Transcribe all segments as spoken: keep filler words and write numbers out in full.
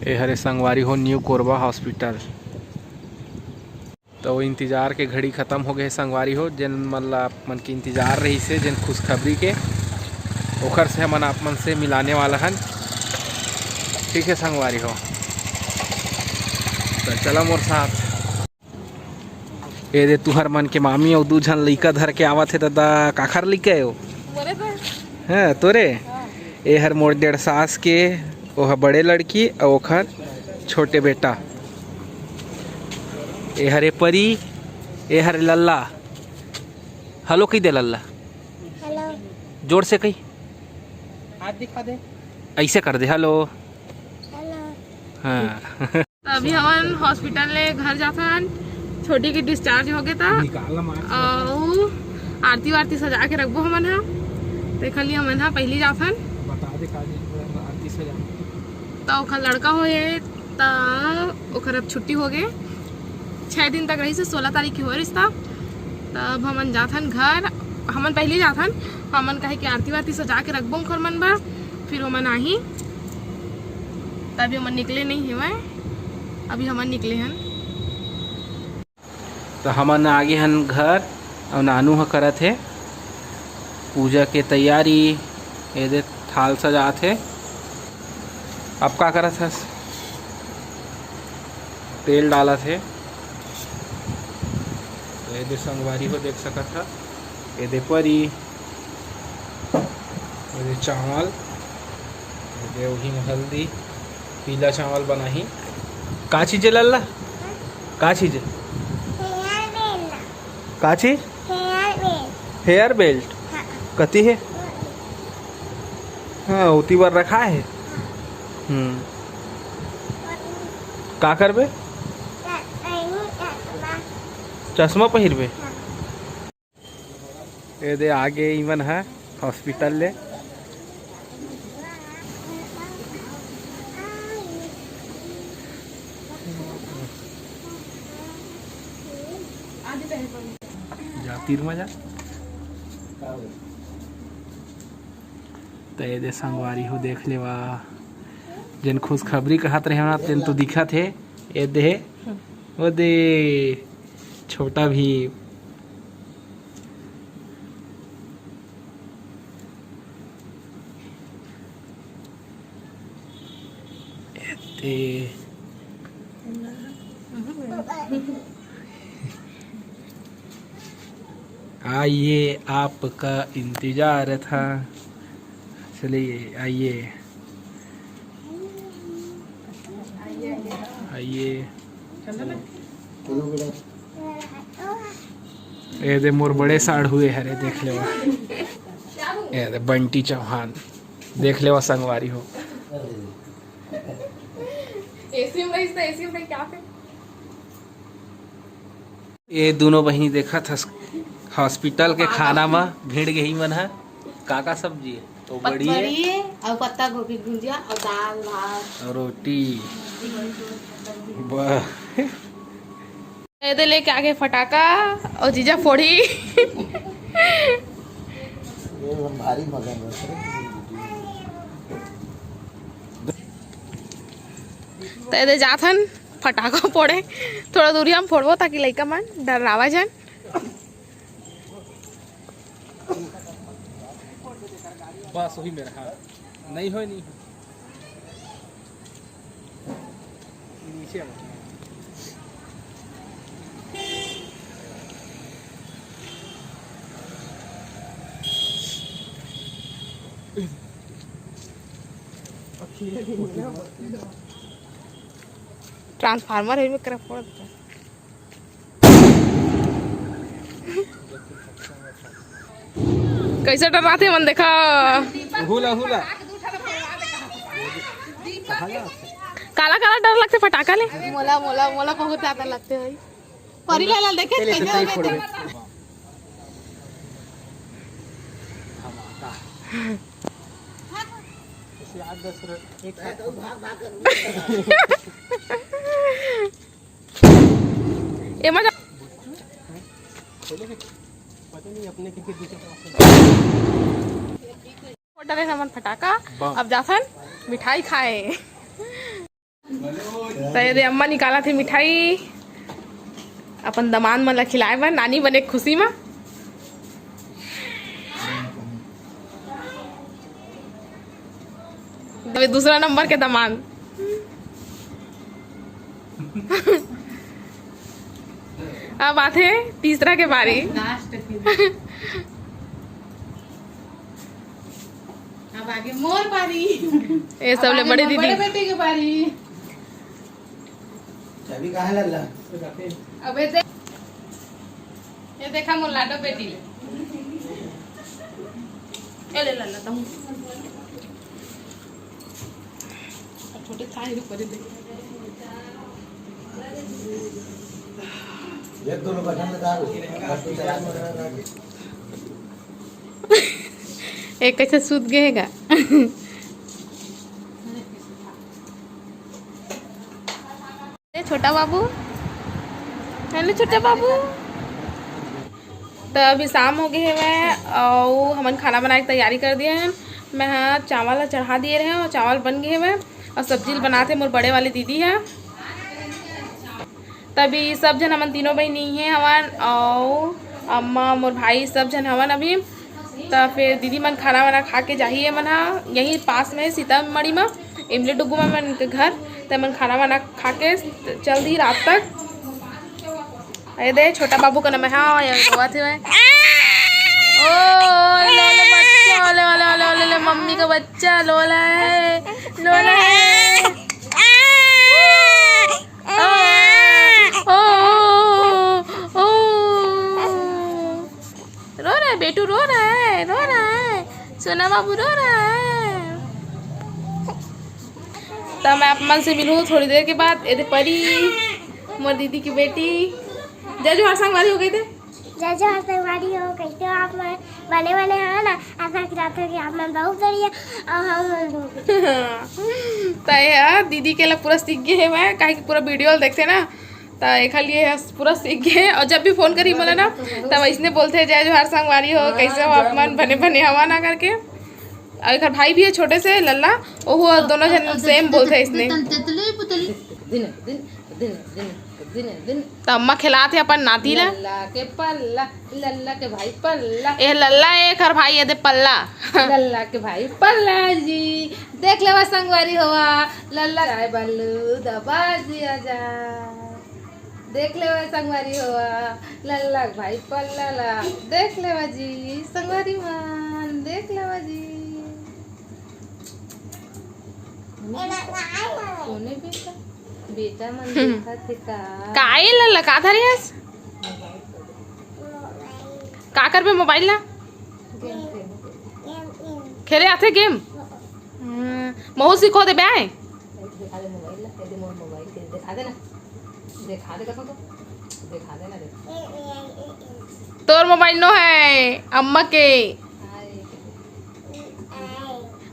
ए हरे संगवारी हो न्यू कोरबा हॉस्पिटल। तो इंतजार के घड़ी खत्म हो गए संगवारी हो, जेन मन ला आप मन के इंतजार रहिस हे, जेन खुशखबरी के, ओखर से हमन आप मन से मिलाने वाला हन। ठीक है संगवारी हो, तो चला मोर साथ। ए दे तुहर मन के मामी अउ दू झन लइका धर के आवत हे दादा, काखर लइका हे ओ? मोरे तो। हाँ, तोरे? हाँ। ए हर मोर डेढ़ सास के, ओह बड़े लड़की अउ ओखर छोटे बेटा। ए हरे परी, ए हरे लल्ला। हेलो कहि दे लल्ला। हेलो। जोर से कहि। हाथ दिखा दे। ऐसे कर दे, हेलो। हेलो। हाँ। तो अभी हमन हॉस्पिटल ले घर जाथन, छोटी के डिस्चार्ज हो गए ता। निकाल ला मार। अउ आरती वारती सजा के रखबो हमन हा, तेखर लिए हमन हा पहली जाथन। बता दे का दिन आरती सजा। तो ओखर लड़का होए, त ओखर अब छुट्टी हो गए, छः दिन तक रहिस हे, सोलह तारीख के होए रिहिस ता। त अब हमन जाथन घर, हमन पहली जाथन, हमन कहे कि आरती वारती सजा के रखबो ओखर मन बर, फिर ओमन आही। त अभी हमन निकले नहीं हेवय, अभी हमन निकले हन। त हमन आगे हन घर, अउ नानू ह करत हे पूजा के तैयारी। ए दे थाल सजात हे। अब का करत हस? तेल डालत हे। त ए दे संगवारी हो देख सकत ह, ए दे परी, ए दे चावल, ए दे उही में हल्दी, पीला चावल बनाही। का चीज हे लल्ला? का चीज हे? Hair belt. का चीज? Hair belt. Hair belt? हाँ। कति हे? हाँ, ओती बर रखा हे। हम्म। का करबे? चश्मा। चश्मा पहिरबे? हाँ। ए दे आगे इमन ह हॉस्पिटल ले। जा तीर म जा। त ए दे संगवारी हो देख लेवा, जेन खुशखबरी कहत रहे ना तेन तो दिखत हे। ए दे, ओ दे, छोटा भीम। एते। आइए, आपका इंतजार था। चलिए, आइए। आइए। ए दे मोर बड़े साढ़ू ए हरे, देख लेवा। ए दे बंटी चौहान, देख लेवा संगवारी हो। एसी में रहिस त एसी में क्या थे? ये दोनों बहिनी देखत हस, हॉस्पिटल के खाना म भिड़ गई मन ह। का का सब्जी हे? तो बड़ी हे। पचौरी अउ पत्ता गोभी के भुंजिया अउ दाल भात। अउ रोटी। वाह। एदे लेके आगे फटाका अउ जीजा फोड़ी। ये भारी मजा हे। त एदे जाथन फटाका फोड़े, थोड़ा दूरी हम फोड़बो ताकि लइका मन डर्रावा झन। बस वही मेरा, हाँ। नहीं हो, नहीं हो। नीचे आओ। ट्रांसफार्मर हे, में करंट फोड़ देता। कैसे डराथे मन देखा। Hula, hula. काला काला डर लगथे फटाका ले। मोला, मोला, मोला बहुत ज्यादा लगथे भाई। परी लाल देखे कैसे हो गए। ए मजा। पता नहीं अपने किसी दूसरे को। फोड़ डारे हमन फटाका। अब जाथन मिठाई खाए। त ये दे अम्मा निकालत हे मिठाई अपन दमांद मन ला खिलाए बर, नानी बने के खुशी मा। अबे दूसरा नंबर के दमांद। अब आथे तीसरा के बारी। लास्ट के। अब आगे मोर बारी। ये सब ले अब आगे बड़े मोर दीदी। बड़े बेटे के बारी। चाबी कहाँ है लल्ला? अबे दे, ये देखा मोर लाडो बेटी ले। ये ले लल्ला तुम। छोटे था, ये ऊपर दे। ये दोनों बटन में डाल। एक कैसे सूत गए गा। ए, छोटा बाबू, हेलो छोटा बाबू। त अभी शाम हो गए हवय अउ हमन खाना बनाए के तैयारी कर दिए हन। मैं ह चावल ला चढ़ा दिए रहे हव, चावल बन गए हवय अउ सब्जी ल बनाते मोर बड़े वाले दीदी ह। तभी सब झन हमन तीनों बहिनी हे हवन अउ अम्मा मोर भाई सब झन हवन अभी। त फिर दीदी मन खाना वाना खा के जाही। एमन ह यहीं पास में सीतामढ़ी म इमली डुगू म मन के घर। त एमन खाना वाना खा के चल दी रात तक। ये दे छोटा बाबू का नाम है, हाँ, ये रोवत हे। ओ ले ले बच्चा, ले ले ले ले ले ले मम्मी का बच्चा लोला है, लोला है। ओ, ओ, ओ, ओ, ओ। रो रहा है बेटू, रो रहा है, रो रहा है, सोना बाबू रो रहा है। तब मैं आप मन से मिलूँ थोड़ी देर के बाद। ये दे परी, मोर दीदी की बेटी। जय जोहार संगवारी हो गई थे। जय जोहार संगवारी हो, कैसे हो आप मन? बने बने हो ना? आशा करत हो कि आप मन बहुत बढ़िया और हम मन बहुत बढ़िया। त ये दीदी के ला पूरा सीख गए हे मैं, काहे कि पूरा वीडियो ल देखते ना, त एखर लिए ह पूरा सीख गए। और जब भी फोन करी मोला ना, तब ऐसने बोलथे, "जय जोहार संगवारी हो, कैसे हो आप मन? बने बने हवा ना?" करके। और एखर भाई भी है छोटे से लल्ला, ओहू दोनों झन सेम बोलथे ऐसने। त अम्मा खिलात हे अपन नाती ला। लल्ला के पल्ला, लल्ला के भाई पल्ला। ए लल्ला, एखर भाई ये दे पल्ला। लल्ला के भाई पल्ला जी, देख लेवा संगवारी होवा, लल्ला जाए बल्लू दबा दिया जा। देख लेवा संगवारी होवा, लल्ला के भाई पल्ला ला, देख लेवा जी, संगवारी मन, देख लेवा जी। कोने बेटा? बेटा मन देखत हे का? का ए लल्ला, का धरे हस? का करबे मोबाइल ला? गेम खेलबो। खेले आथे गेम? हम्म, महू सिखो देबे आए? दिखा दे मोबाइल ला, दे मोर मोबाइल के, दिखा दे ना। दिखा दे कसम तो। दिखा दे ना रे। तोर मोबाइल नो है, अम्मा के। आए।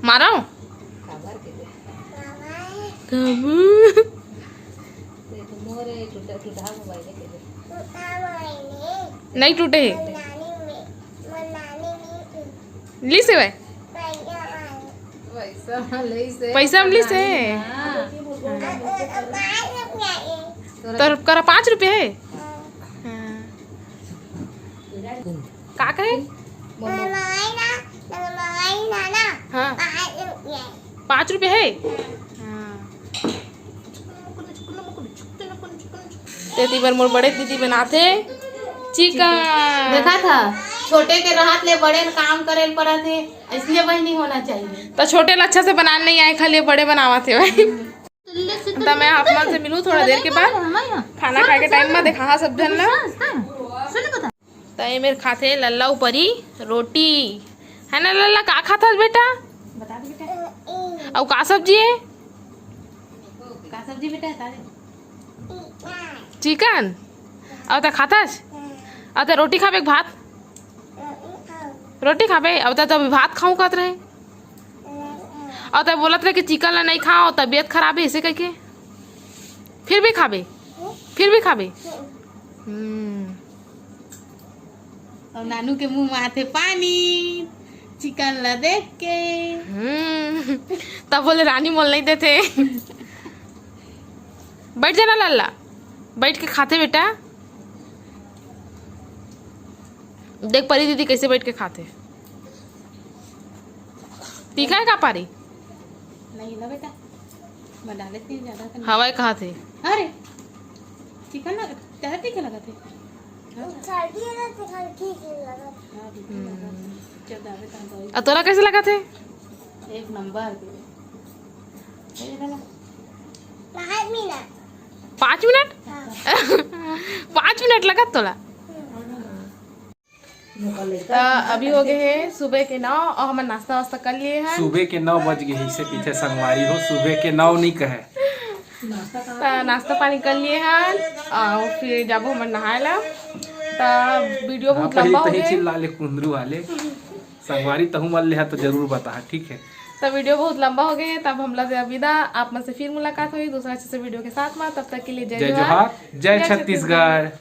मारो। काबर के दे। काबर? देख, मोर ए टूटा, टूटा मोबाइल के दे। नहीं टूटे हे। ली से भाई। पैसा ले से। पैसा हम ली से। हाँ। तोर करा पाँच रुपया है? हाँ। का कहे? हाँ। पाँच रुपया है? हाँ। तेती बर मोर बड़े दीदी बनाथे चिकन। देखा था, छोटे के रहत ले बड़े ल काम करे ल पड़त हे, इसलिए वही नहीं होना चाहिए। तो छोटे ल अच्छा से बनाना नहीं आए, खाली बड़े बनावत हे भाई। त मैं आप मन से मिलूँ थोड़ा देर के बाद, खाना खाए के टाइम में देखा सब झन ला। त ये मेर खाथे लल्ला ऊपरी रोटी, है ना लल्ला? का खाथस बेटा? बता दे बेटा। अउ का सब्जी है? का सब्जी बेटा, बता दे। चिकन। अउ त खाथस? अउ त रोटी खाबे के भात? रोटी खाबे? अउ त अभी भात खाऊं कहत रहे। अउ त बोलत रहे कि चिकन ला नहीं खाओ, तबीयत खराब है, ऐसे कह के। फिर भी खाबे? फिर भी खाबे? हम्म। अउ नानू के मुंह में आथे पानी, चिकन ला देख के। हम्म। तब बोले रानी मोल नहीं देथे। बैठ जाना लल्ला, बैठ के खाथे बेटा। देख परी दीदी कैसे बैठ के खाथे। तीखा है का पारी? नहीं ना बेटा, मैं डाले थे ज्यादा कर। हवा है कहाँ थे? अरे, तीखा ना, ज्यादा तीखा लगा थे। सर्दी है ना, तो हल्की सी लगा। हाँ, ठीक है, लगा। जब डाले था तो और तोरा कैसे लगा थे? एक नंबर के। ये लगा। पाँच मिनट। पाँच मिनट? हाँ। पाँच मिनट लगा तोला? हम्म। तो अभी हो गए हैं सुबह के नौ और हमन नाश्ता वास्ता कर लिए हैं। सुबह के नौ बज गए, इसे पीछे संगवारी हो, सुबह के नौ नहीं कहे। तो नाश्ता पानी कर लिए हैं और फिर जाबो हमन नहाए ला। तो वीडियो हाँ, बहुत पहले लंबा हो तही गया। चिल्ला ले कुंदरू वाले। संगवारी तहु मल ले हा तो जरूर बता, ठीक है। तो वीडियो बहुत लंबा हो गया है, तब हमला दे विदा। आप मन से फिर मुलाकात होगी दूसरा अच्छे से वीडियो के साथ में। तब तक के लिए जय जय जोहार। जोहार, जय जय छत्तीसगढ़। छत्तीसगढ़।